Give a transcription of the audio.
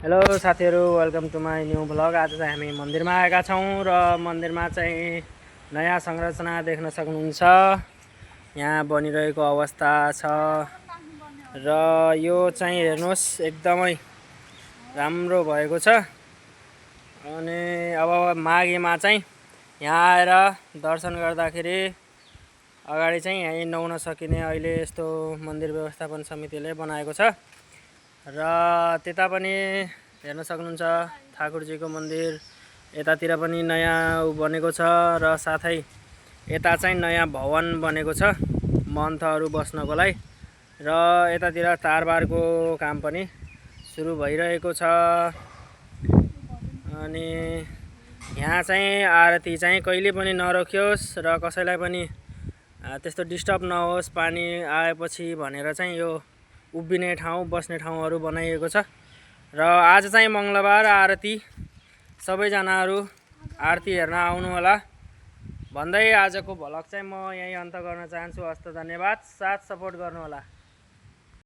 Hello साथीहरू, welcome to my new vlog. आज चाहिँ हामी मन्दिरमा आएका छौँ र मन्दिरमा चाहिँ नयाँ संरचना देख्न सक्नुहुन्छ। यहाँ बनिरहेको अवस्था छ र यो चाहिँ हेर्नुहोस् एकदमै राम्रो भएको छ। अनि अब माघेमा चाहिँ यहाँ आएर दर्शन गर्दाखेरि अगाडि चाहिँ यहीँ नुहाउन सकिने अहिले यस्तो मन्दिर व्यवस्थापन समितिले बनाएको छ। र त्यता पनि हेर्न सक्नुहुन्छ ठाकुरजीको मन्दिर, यतातिर पनि नयाँ बनेको छ र साथै यता चाहिँ नयाँ भवन बनेको छ मन्थहरू बस्नको लागि। र यतातिर तारबारको काम पनि सुरु भइरहेको छ। अनि यहाँ चाहिँ आरती चाहिँ कहिले पनि नरोकियोस् र कसैलाई पनि त्यस्तो डिस्टर्ब नहोस् पानी आएपछि भनेर चाहिँ यो उभिने ठाउँ बस्ने ठाउँहरू बनाइएको छ। र आज चाहिँ मङ्गलबार आरती, सबैजनाहरू आरती हेर्न आउनु होला भन्दै आजको भ्लग चाहिँ म यहीँ अन्त गर्न चाहन्छु। हस्त धन्यवाद, साथ सपोर्ट गर्नु होला।